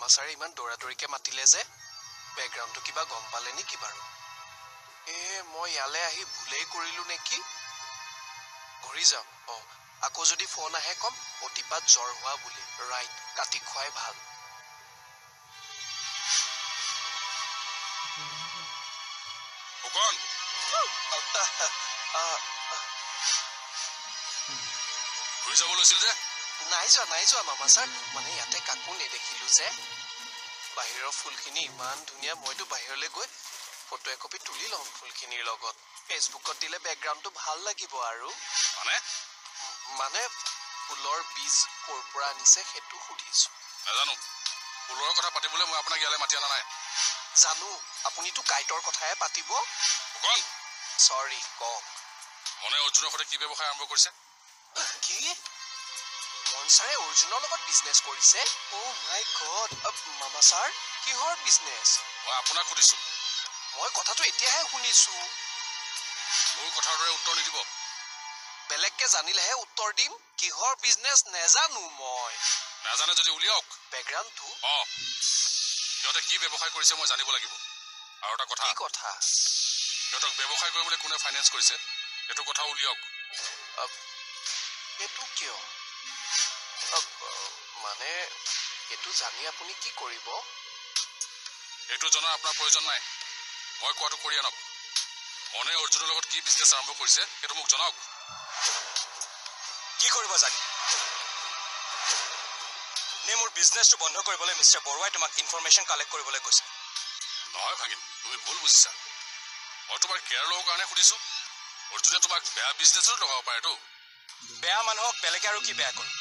মামা ছাৰে ইমান দৌৰা দৌৰিকে মাতিলে যে, বেকগ্ৰাউণ্ডটো কিবা গম পালে নেকি বাৰু? এ মই ইয়ালৈ আহি ভুলেই কৰিলো নেকি? ঘূৰি যাওঁ। অঁ, আকৌ যদি ফোন আহে ক'ম অতিপাত জ্বৰ হোৱা বুলি। ৰাইট, কাটি খোৱাই ভাল। ঘূৰি যাব লৈছিল যে? নাই যোৱা, নাই যোৱা মামা ছাৰ, মানে ইয়াতে কাকো নেদেখিলো যে। বাহিৰৰ ফুলখিনি ইমান ধুনীয়া, মইতো বাহিৰলৈ গৈ ফটো একপি তুলি ল'ম ফুলখিনিৰ লগত। ফেচবুকত দিলে বেকগ্ৰাউণ্ডটো ভাল লাগিব। আৰু মানে মানে ফুলৰ বীজ ক'ৰ পৰা আনিছে সেইটো সুধিছো। নাজানো, ফুলৰ কথা পাতিবলৈ মই আপোনাক ইয়ালৈ মাতি অনা নাই। জানো, আপুনিতো কাঁইটৰ কথাহে পাতিব। চৰি, কওক। মনে অৰ্জুনৰ সৈতে কি ব্যৱসায় আৰম্ভ কৰিছে? কি? মন ছাৰে অৰ্জুনৰ লগত বিজনেছ কৰিছে? অ' মাই গড, মামা ছাৰ, কিহৰ বিজনেছ? মই আপোনাক সুধিছো। মই কথাটো এতিয়াহে শুনিছো। মোৰ কথাৰ দৰে উত্তৰ নিদিব। বেলেগকে জানিলেহে উত্তৰ দিম। কিহৰ বিজনেছ নেজানো মই। নাজানে যদি উলিয়াওক বেকগ্ৰাউণ্ডটো। অঁ, সিহঁতে কি ব্যৱসায় কৰিছে মই জানিব লাগিব। আৰু এটা কথা। কি কথা? সিহঁতক ব্যৱসায় কৰিবলৈ কোনে ফাইনেন্স কৰিছে সেইটো কথা উলিয়াওক। এইটো কিয়? মানে এইটো জানি আপুনি কি কৰিব? এইটো জনাৰ আপোনাৰ প্ৰয়োজন নাই। মই কোৱাটো কৰি আনক। মনে অৰ্জুনৰ লগত কি বিজনেছ আৰম্ভ কৰিছে সেইটো মোক জনাওক। কি কৰিব জানি নে মোৰ বিজনেছটো বন্ধ কৰিবলৈ মিষ্টাৰ বৰুৱাই তোমাক ইনফৰমেশ্যন কালেক্ট কৰিবলৈ কৈছে? নহয় ভাগিন, তুমি ভুল বুজিছা। মই তোমাৰ কেয়াৰ ল'বৰ কাৰণে সুধিছো। অৰ্জুনে তোমাক বেয়া বিজনেছতো লগাব পাৰেতো। বেয়া মানুহক বেলেগে আৰু কি বেয়া কৰিব?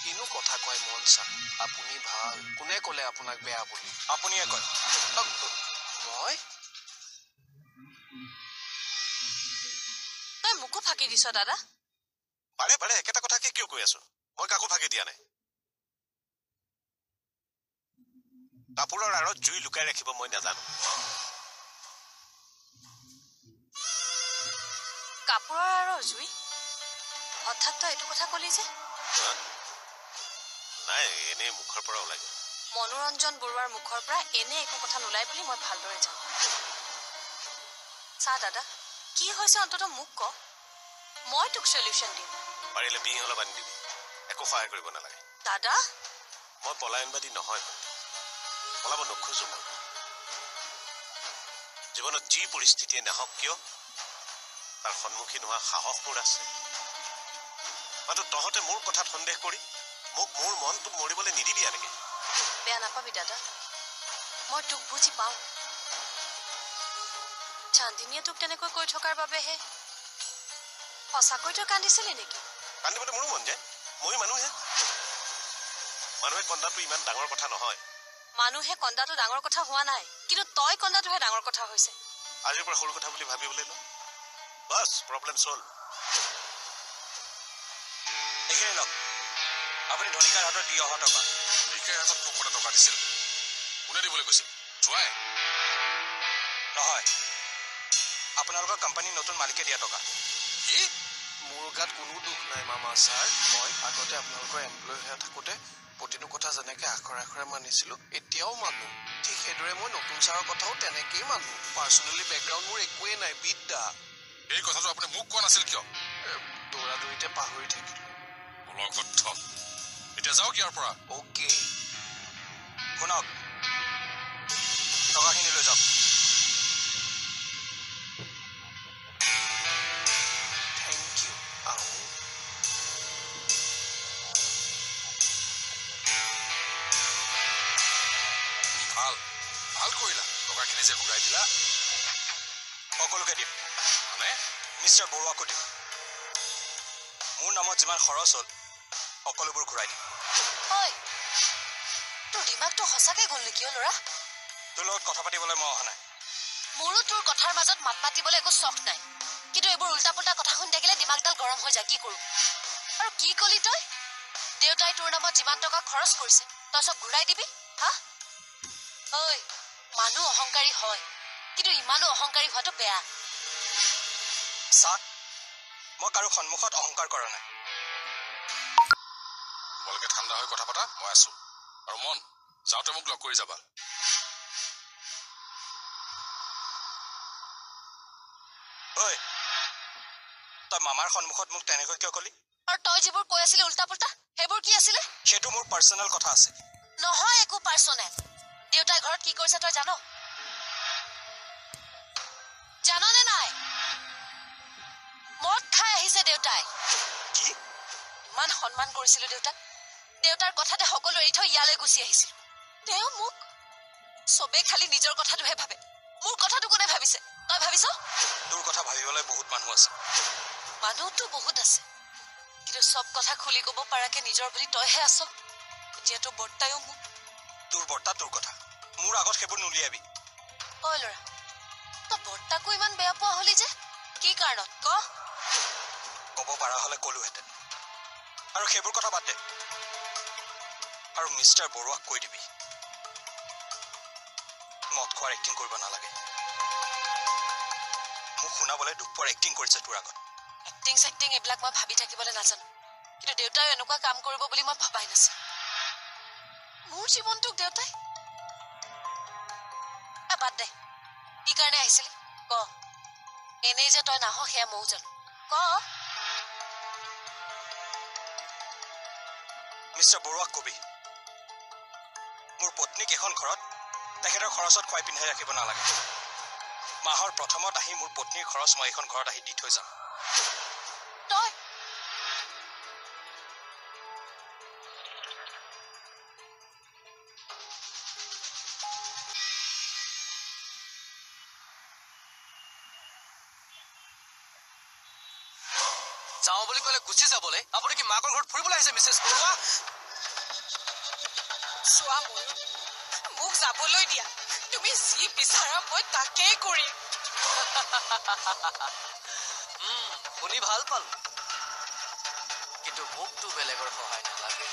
কিনো কথা কয় মন ছাৰ, আপুনি ভাল। কোনে ক'লে আপোনাক বেয়া বুলি? আপুনিয়ে কয়। মই? তই মোকো ফাঁকি দিছ দাদা। বাৰে বাৰে একেটা কথাকে কিয় কৈ আছো? মই কাকো ফাঁকি দিয়া নাই। কাপোৰৰ আঁৰত জুই লুকাই ৰাখিব মই নাজানো। কাপোৰৰ আঁৰৰ জুই? হঠাৎ তই এইটো কথা কলি যে? নাই, এনেই মুখৰ পৰা ওলাই গ'ল। মনোৰঞ্জন বৰুৱাৰ মুখৰ পৰা এনে একো কথা নোলায় বুলি মই ভালদৰে জানো। চা দাদা, কি হৈছে অন্ততঃ মোক ক, মই তোক চলিউশ্যন দিম। পাৰিলে বিহ অলপ আনি দিবি, একো সহায় কৰিব নালাগে। দাদা, মই পলায়নবাদী নহয়, পলাব নোখোজো। মই জীৱনত যি পৰিস্থিতিয়ে নাহক কিয় তাৰ সন্মুখীন হোৱা সাহস মোৰ আছে। মাত্ৰ তহঁতে মোৰ কথাত সন্দেহ কৰি মোক মোৰ মনটো মৰিবলৈ নিদিবি এনেকে। বেয়া নাপাবি দাদা, মই তোক বুজি পাওঁ। চান্দিনীয়ে তোক তেনেকৈ কৈ থকাৰ বাবেহে। সঁচাকৈ তই কান্দিছিলি নেকি? কান্দিবলৈ মোৰো মন যায়, ময়ো মানুহে। মানুহে কন্দাটো ইমান ডাঙৰ কথা নহয়। মানুহে কন্দাটো ডাঙৰ কথা হোৱা নাই, কিন্তু তই কন্দাটোহে ডাঙৰ কথা হৈছে। আজিৰ পৰা সৰু কথা বুলি ভাবিবলৈ ল, বাছ প্ৰব্লেম চল্ভ। এইখিনি লওক, আপুনি ধনিকাৰ হাতত দি অহা টকা। ধনিকাৰ হাতত ফুকনে টকা দিছিল? কোনে দিবলৈ কৈছিল? যোৱাই নহয়, আপোনালোকৰ কোম্পানীৰ নতুন মালিকে দিয়া টকা। কি? মোৰ গাত কোনো দুখ নাই মামা ছাৰ। মই আগতে আপোনালোকৰ এমপ্লয় হৈ থাকোঁতে প্ৰতিটো কথা যেনেকৈ আখৰে আখৰে মানিছিলোঁ, এতিয়াও মানো। ঠিক সেইদৰে মই নতুন ছাৰৰ কথাও তেনেকেই মানো। পাৰ্চনেলি বেকগ্ৰাউণ্ড মোৰ একোৱেই নাই, বিদ্যা। এই কথাটো আপুনি মোক কোৱা নাছিল কিয়? দৌৰা দৌৰিতে পাহৰি থাকিলোঁ। এতিয়া যাওক ইয়াৰ পৰা। অ'কে। শুনক, টকাখিনি লৈ যাওক। Thank you. আহোঁ। ভাল ভাল কৰিলা, টকাখিনি যে ঘূৰাই দিলা। সকলোকে দিম। মানে? মিষ্টাৰ বৰুৱাকো দিম। মোৰ নামত যিমান খৰচ হ'ল সকলোবোৰ ঘূৰাই দিম। ঐ, তোৰ দিমাগটো সঁচাকৈ গ'ল নেকি অ' ল'ৰা? তোৰ লগত কথা পাতিবলৈ মই অহা নাই। মোৰো তোৰ কথাৰ মাজত মাত মাতিবলৈ একো চখ নাই, কিন্তু এইবোৰ উল্টা পুল্টা কথা শুনি থাকিলে দিমাগডাল গৰম হৈ যায়। কি কৰোঁ আৰু? কি কলি তই? দেউতাই তোৰ নামত যিমান টকা খৰচ কৰিছে তই চব ঘূৰাই দিবি? হা? ঐ, মানুহ অহংকাৰী হয়, কিন্তু ইমানো অহংকাৰী হোৱাটো বেয়া। চা, মই কাৰো সন্মুখত অহংকাৰ কৰা নাই। তোমালোকে ঠাণ্ডা হৈ কথা পাতা, মই আছো। আৰু মন, যাওঁতে মোক লগ কৰি যাবা। ঐ, তই মামাৰ সন্মুখত মোক তেনেকৈ কিয় কলি? আৰু তই যিবোৰ কৈ আছিলি উল্টা পুল্টা, সেইবোৰ কি আছিলে? সেইটো মোৰ পাৰ্চনেল কথা আছিল। নহয়, একো পাৰ্চনেল। দেউতাই ঘৰত কি কৰিছে তই জান? জাননে নাই? মদ খাই আহিছে দেউতাই। কি? ইমান সন্মান কৰিছিলো দেউতাক, দেউতাৰ কথাতে সকলো এৰি থৈ ইয়ালৈ গুচি আহিছিলো। তেওঁ মোক চবেই খালি নিজৰ কথাটোহে ভাবে, মোৰ কথাটো কোনে ভাবিছে? তই ভাবিছ? তোৰ কথা ভাবিবলৈ বহুত মানুহ আছে। মানুহতো বহুত আছে, কিন্তু চব কথা খুলি ক'ব পাৰাকে নিজৰ বুলি তইহে আছ। এতিয়াতো বৰ্তায়ো মোক। তোৰ বৰ্তা তোৰ কথা, মোৰ আগত সেইবোৰ নুলিয়াবি। ঐ ল'ৰা, তই বৰ্তাকো ইমান বেয়া পোৱা হলি যে, কি কাৰণত ক? ক'ব পাৰা হ'লে ক'লোহেঁতেন। আৰু সেইবোৰ কথা বাদ দে, আৰু মিষ্টাৰ বৰুৱাক কৈ দিবি মদ খোৱাৰ এক্টিং কৰিব নালাগে। মোক শুনাবলৈ দুখ পোৱাৰ এক্টিং কৰিছে তোৰ আগত। এক্টিং চেক্টিং এইবিলাক মই ভাবি থাকিবলৈ নাজানো, কিন্তু দেউতাই এনেকুৱা কাম কৰিব বুলি মই ভবাই নাছিলো। মোৰ জীৱনটোক দেউতাই বাদ দে। কি কাৰণে আহিছিলি ক? এনেই যে তই নাহ সেয়া ময়ো জানো, ক। মিষ্টাৰ বৰুৱাক কবি মোৰ পত্নীক এখন ঘৰত তেখেতৰ খৰচত খুৱাই পিন্ধাই ৰাখিব নালাগে। মাহৰ প্ৰথমত আহি মোৰ পত্নীৰ খৰচ মই এইখন ঘৰত আহি দি থৈ যাম। তই যাওঁ বুলি ক'লে গুচি যাবলৈ? আপুনি কি মাকৰ ঘৰত ফুৰিবলৈ আহিছে মিছেছ বৰুৱা? চোৱা ময়ূৰ, মোক যাবলৈ দিয়া। তুমি যি বিচাৰা মই তাকেই কৰিম। শুনি ভাল পালো, কিন্তু মোকতো বেলেগৰ সহায় নালাগে।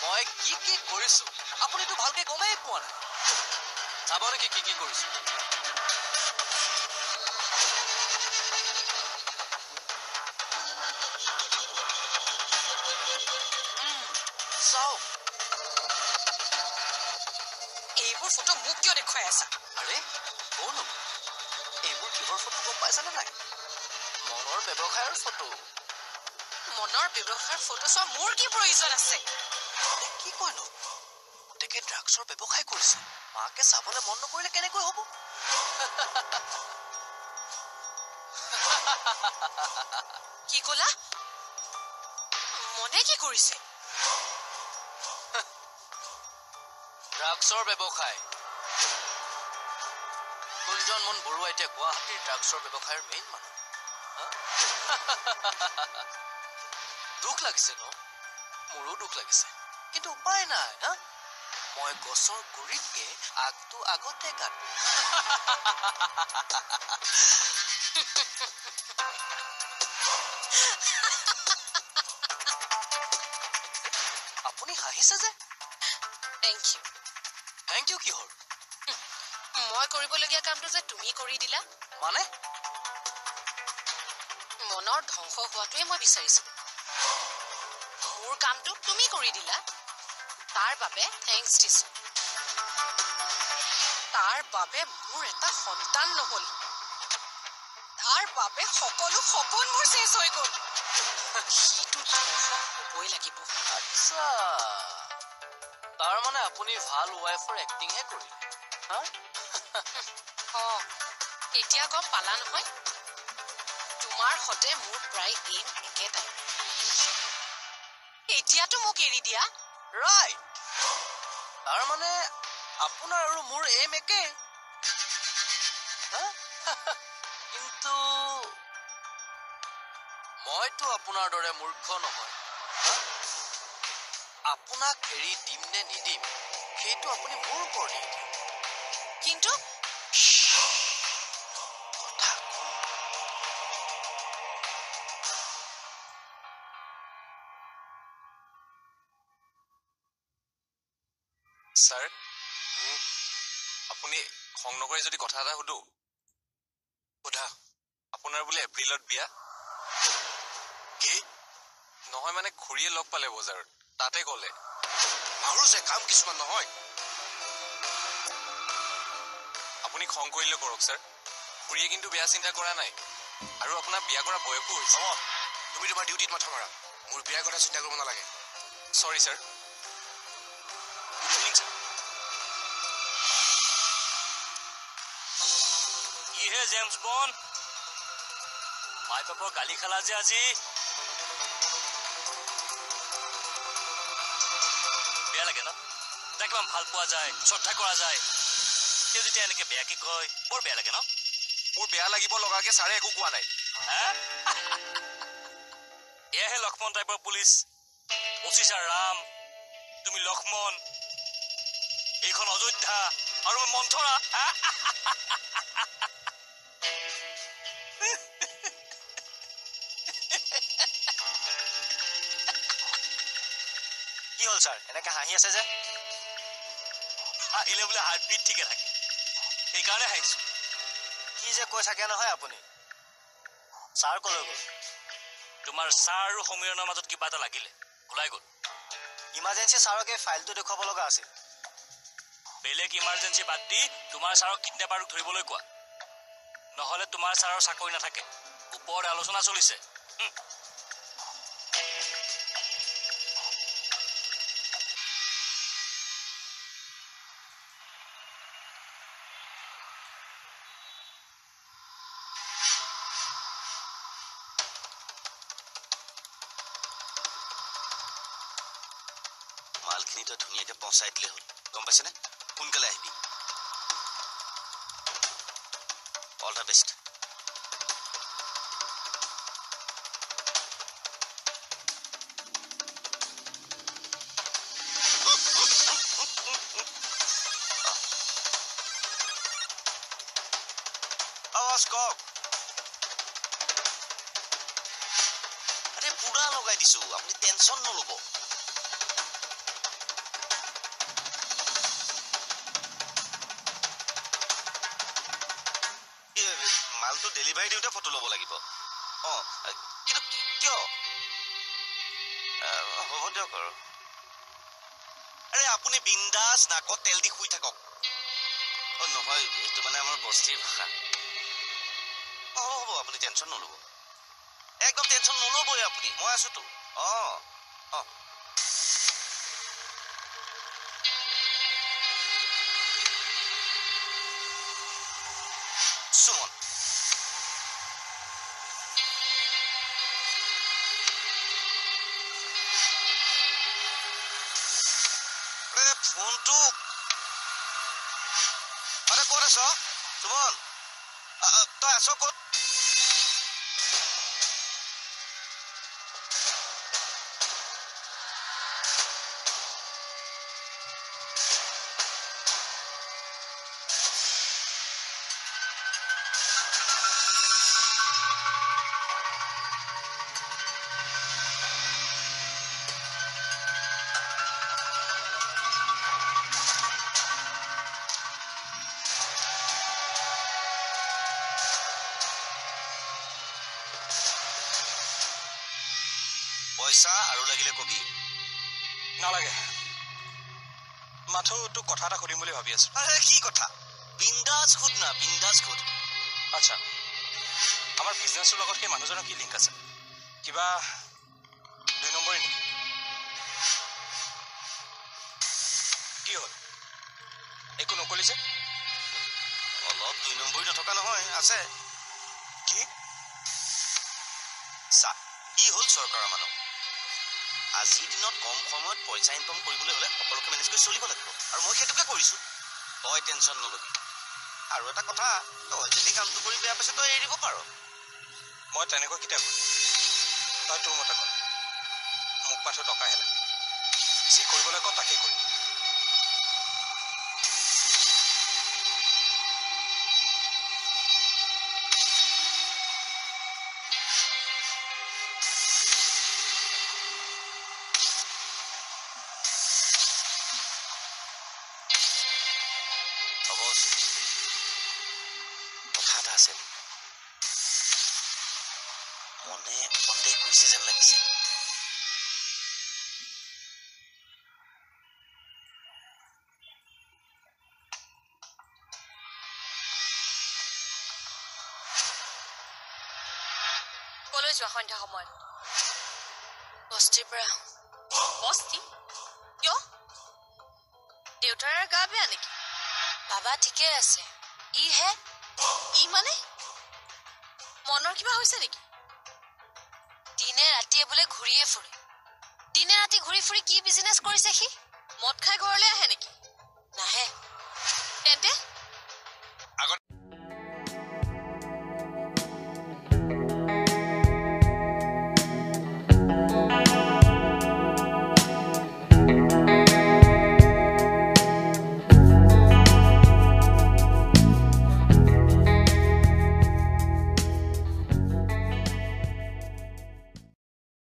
মই কি কি কৰিছো আপুনিতো ভালকে গমেই পোৱা নাই। চাব নেকি কি কি কৰিছো? চাওক, এইবোৰ ফটো মোক কিয় দেখুৱাই আছা? আৰে কনো, এইবোৰ কিহৰ ফটো গম পাইছানে নাই? মনৰ ব্যৱসায়ৰ ফটো। মনৰ ব্যৱসায়ৰ ফটো চোৱা মোৰ কি প্ৰয়োজন আছে? কি কয়নো, পুতেকে ড্ৰাগছৰ ব্যৱসায় কৰিছে, মাকে চাবলৈ মন নকৰিলে কেনেকৈ হ'ব? কি কলা? মনে কি কৰিছে? ড্ৰাগছৰ ব্যৱসায়। কুঞ্জন মন বৰুৱা এতিয়া গুৱাহাটীৰ ড্ৰাগছৰ ব্যৱসায়ৰ মেইন মানুহ। দুখ লাগিছে ন? মোৰো দুখ লাগিছে, কিন্তু উপায় নাই। হা, মই গছৰ গুৰিতকে আগটো আগতে কাটো। আপুনি হাঁহিছে যে? Thank U. Thank U কিহৰ? মই কৰিবলগীয়া কামটো যে তুমি কৰি দিলা। মানে? মনৰ ধ্বংস হোৱাটোৱে মই বিচাৰিছিলো। মোৰ কামটো তুমি কৰি দিলা, তাৰ বাবে thanks দিছো। তাৰ বাবে মোৰ এটা সন্তান নহল, তাৰ বাবে সকলো সপোন মোৰ শেষ হৈ গ'ল। সিটো ধ্বংস হ'বই লাগিব। আচ্ছা, তাৰ মানে আপুনি ভাল ৱাইফৰ এক্টিংহে কৰিলে? অঁ, এতিয়া গম পালা নহয়, তোমাৰ সতে মোৰ প্ৰায় এইম একেটাই। এতিয়াতো মোক এৰি দিয়া। ৰাইট, তাৰ মানে আপোনাৰ আৰু মোৰ এইম একে। কিন্তু মইতো আপোনাৰ দৰে মূৰ্খ নহয়। আপোনাক এৰি দিম নে নিদিম সেইটো আপুনি মোৰ ওপৰত এৰি দিয়ক। কিন্তু কথা কম। ছাৰ, আপুনি খং নকৰি যদি কথা এটা সুধো? সোধা। আপোনাৰ বোলে এপ্ৰিলত বিয়া? কি? নহয় মানে খুৰীয়ে লগ পালে বজাৰত, তাতে ক'লে। আৰু যে কাম কিছুমান নহয়। আপুনি খং কৰিলে কৰক ছাৰ, খুৰীয়ে কিন্তু বেয়া চিন্তা কৰা নাই। আৰু আপোনাৰ বিয়া কৰা বয়সো হৈছে। হ'ব, তুমি তোমাৰ ডিউটিত মাথা মাৰা, মোৰ বিয়াৰ কথা চিন্তা কৰিব নালাগে। Sorry sir. Good evening sir. কিহে জেমছ বণ্ড, মাই বাপৰ গালি খালা যে আজি? বেয়া লাগে ন? তাক ইমান ভাল পোৱা যায়, শ্ৰদ্ধা কৰা যায়, তেওঁ যেতিয়া এনেকে বেয়াকে কয় বৰ বেয়া লাগে ন? মোৰ বেয়া লাগিব লগাকে ছাৰে একো কোৱা নাই। এয়াহে লক্ষ্মণ টাইপৰ পুলিচ। অফিচাৰ ৰাম, তুমি লক্ষ্মণ, এইখন অযোধ্যা আৰু মই মন্থৰা। কি হ'ল ছাৰ, এনেকে হাঁহি আছে যে? হাঁহিলে বোলে হাৰ্টবিট ঠিকে থাকে, সেইকাৰণে হাঁহিছো। কি যে কৈ থাকে নহয় আপুনি। ছাৰ কলৈ গ'ল? তোমাৰ ছাৰ আৰু সমীৰণৰ মাজত কিবা এটা লাগিলে, ওলাই গ'ল। ইমাৰ্জেঞ্চি ছাৰক এই ফাইলটো দেখুৱাব লগা আছিল। বেলেগ ইমাৰ্জেঞ্চি বাদ দি তোমাৰ ছাৰক কিডনেপাৰক ধৰিবলৈ কোৱা, নহ'লে তোমাৰ ছাৰৰ চাকৰি নাথাকে। ওপৰত আলোচনা চলিছে। মালখিনি তই ধুনীয়াকৈ পहुঁচাই দিলে হ'ল, গম পাইছেনে? সোনকালে আহিবি। All the best. আৱাজ কওক। আৰে পুৰা লগাই দিছো, আপুনি টেনশ্যন নল'ব। মালটো ডেলিভাৰী দিওঁতে ফটো ল'ব লাগিব। অঁ, কিন্তু কিয়? হ'ব দিয়ক আৰু। আৰে আপুনি বিন্দাছ নাকত তেল দি শুই থাকক। অঁ নহয়, এইটো মানে আমাৰ বস্তিৰ ভাষা। অঁ হ'ব হ'ব, আপুনি টেনশ্যন নল'ব, একদম টেনশ্যন নল'বই আপুনি, মই আছোতো। অঁ অঁ। সুমন, ফোনটো আৰে ক'ত আছ সুমন? তই আছ ক'ত? পইচা আৰু লাগিলে কবি। নালাগে, মাথো তোক কথা এটা সুধিম বুলি ভাবি আছো। আৰে কি কথা? বিন্দাছ সুধ না, বিন্দাছ সুধ। আচ্ছা, আমাৰ বিজনেছৰ লগত সেই মানুহজনৰ কি লিংক আছে? কিবা দুই নম্বৰী নেকি? কি হ'ল, একো নকলি যে? অলপ দুই নম্বৰী নথকা নহয়, আছে। কি? চা, কি হ'ল চৰকাৰৰ মানুহ। আজিৰ দিনত কম সময়ত পইচা ইনকাম কৰিবলৈ হ'লে সকলোকে মেনেজ কৰি চলিব লাগিব, আৰু মই সেইটোকে কৰিছোঁ। তই টেনশ্যন নল'বি। আৰু এটা কথা, তই যদি কামটো কৰি বেয়া পাইছ তই এৰি দিব পাৰ। মই তেনেকুৱা কেতিয়া কৰিম? তই তোৰ মতে কৰ, মোক মাথো টকাহে লাগে। যি কৰিবলৈ ক তাকেই কৰিম। কথা এটা আছে, মনে সন্দেহ কৰিছে যেন লাগিছে। যোৱা সন্ধ্যা সময়ত? বস্তিৰ পৰা আহোঁ। বস্তি? কিয়? দেউতাৰ গা বেয়া নেকি? বাবা ঠিকে আছে। ইহে ই মানে মনৰ কিবা হৈছে নেকি? দিনে ৰাতিয়ে বোলে ঘূৰিয়ে ফুৰে। দিনে ৰাতি ঘূৰি ফুৰি কি বিজনেছ কৰিছে সি?